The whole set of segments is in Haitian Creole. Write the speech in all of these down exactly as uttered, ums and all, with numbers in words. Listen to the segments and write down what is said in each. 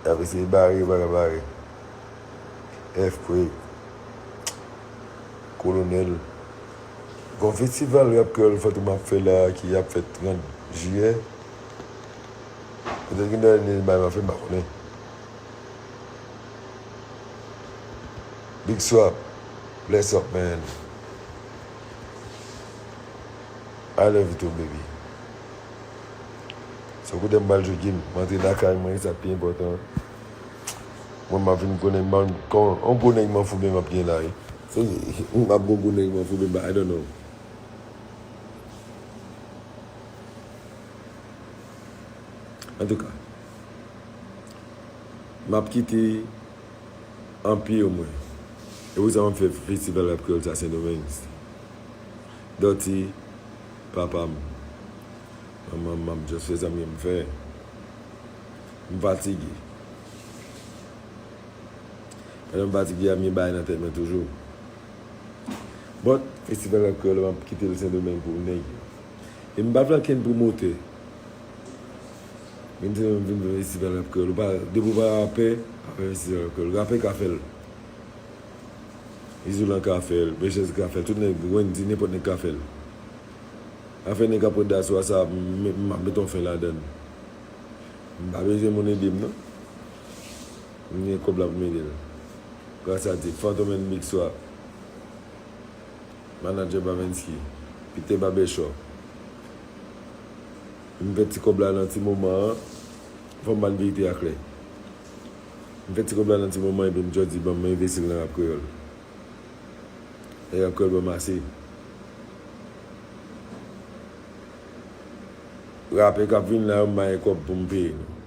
Y ap eseye bare, yo pa ka bare. Earthquake. Kolonèl. Gon festival rap kreyòl Fantom ap fè la ki ap fèt trant jiyè. Petèt gen dènye bay m ap fè, m pa konnen. Big Swap. Bless up, man. I love you too, baby. Se kote m pral jwe game. M antre lakay mwen, sa k pi enpòtan. Mwen, m ap vin gwo nèg, m ap, kon, on gwo nèg m an foube m ap gen la, wi. Se, m ap gon gwo nèg m an foube, but I don't know. Antouka, m ap kite an pye mwen. E pou sa m ap fè festival rap kreyòl sa Sendomeng. Dòti, papa m, manman m, m ap just fè sa m gen m fè. M fatige. Pandan m fatige a, m gen bagay nan tèt mwen toujou. But, festival rap kreyòl, m ap kite l Sendomeng pou nèg yo. E m pa vle ankenn pwomotè vin di m vin fè festival rap kreyòl. Ou pa, depi w pa rapè, pa fè festival rap kreyòl. Rapè ka fè l. Izolan ka fè l, Bechèz ka fè l, tout nèg, Wendy, nenpòt nèg ka fè l. Afè nèg k ap pran daso a sa, m, m ap met yon fen ladan l. M pa bezwen moun ede m, non. M gen kòb la pou m ede l. Gras a Dye, Fantom and Big Swap. Manager Bavensky, Peter Barbershop. M fè ti kòb la nan ti moman an, fò m ba n verite a klè. M fè ti kòb la nan ti moman epi m just di, ban m envesti l nan rap kreyòl. E rap kreyòl ban m ase. Rapè k ap vin la yo, m ba yo kòb pou m peye nou.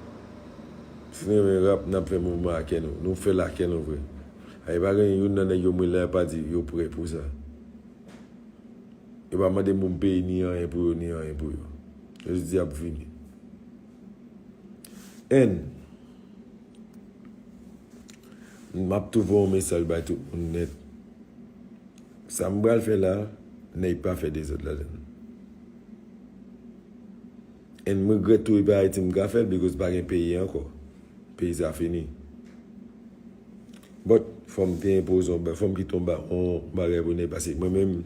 Si nou renmen rap, n ap fè mouvman ak kè nou. Nou fè l ak kè nou vre. A, e pa gen youn nan nèg yo m rele la, yo pa di yo prè pou sa. Yo pa mande m pou m peye ni anyen pou yo, ni anyen pou yo. Yo jis di y ap vini. And, m ap tou voye yon mesaj bay tout moun nèt. Sa m pral fè la, nèg pa fè dezòd ladan l. And m regrèt tou, e pa Ayiti m ka fè l, because pa gen peyi ankò. Peyi sa fini. But, fò m te enpoze yon ba-, fò m kite yon ba-, yon bagay pou nèg, paske mwen menm,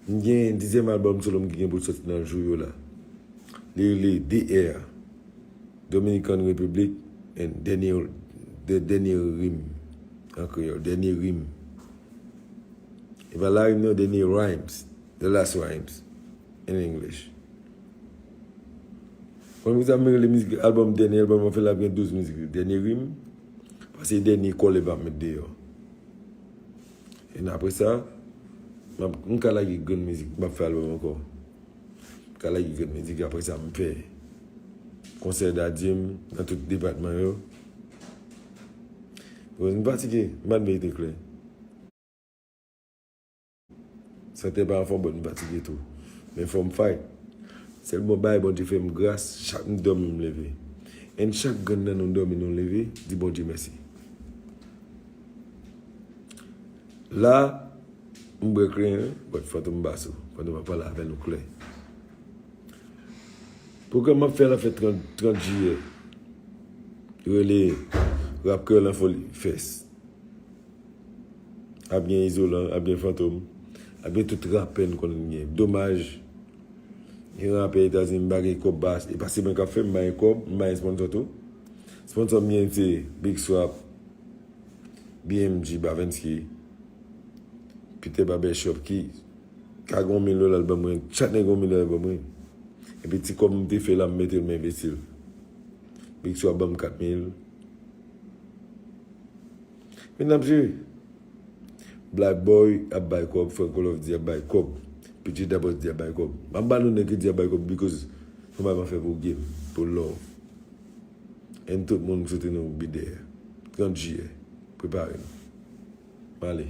m gen dizyèm albòm solo m ki gen pou l sòti nan jou yo la. Li rele D R, Dominican Republic, and Dènye, Dè-, Dènye Rim, an kreyòl, Dènye Rim. E pa larim non, Dènye Rhymes, The Last Rhymes, in English. Konn poukisa m rele mizik, albòm, dènye albòm mwen fè la ap gen douz mizik, Dènye Rim, paske dènye kòlè pa met deyò. And apre sa, m ap, m ka lage grenn mizik, m ap fè albòm ankò. M ka lage grenn mizik, apre sa, m fè konsèy dadye m nan tout depatman yo. Because m fatige, m pa t merite klè. Sante pa anfòm, but m fatige tou. Men fò m fight. Sèlman bay Bondye fè m gras, chak m dòmi m leve. And chak grenn nan nou dòmi nou leve, di Bondye mèsi. La, m bwè kleren, but Fantom Basso, Fantom ap pale avè nou klè. Pwogram m ap fè la fè trant, trant jiyè. Rele Rap Kreyòl an Foli Fest. Ap gen Izolan, ap gen Fantom, ap gen tout rapè n konn gen. Domaj, gen rapè Etazini, m pa gen kòb ba, e pa se mwen k ap fè, m pa gen kòb, m pa gen sponsor tou. Sponsor m gen se Big Swap, B M G, Bavensky, Peter Barbershop ki ka gen yon mil dola l ban mwen, chak nèg gen yon mil dola l ban mwen. Epi ti kòb m te fè la, m mete l, m envesti l. Big Swap ban m kat mil. Men n ap jere. Black Boy ap bay kòb, Franco Love di ap bay kòb, P J Dabòs di ap bay kòb. M ap ba nou nèg ki di ap bay kòb because se yon bagay m ap fè pou game, pou love. And tout moun m swete nou be there. Trant jiyè. Prepare nou. M ale.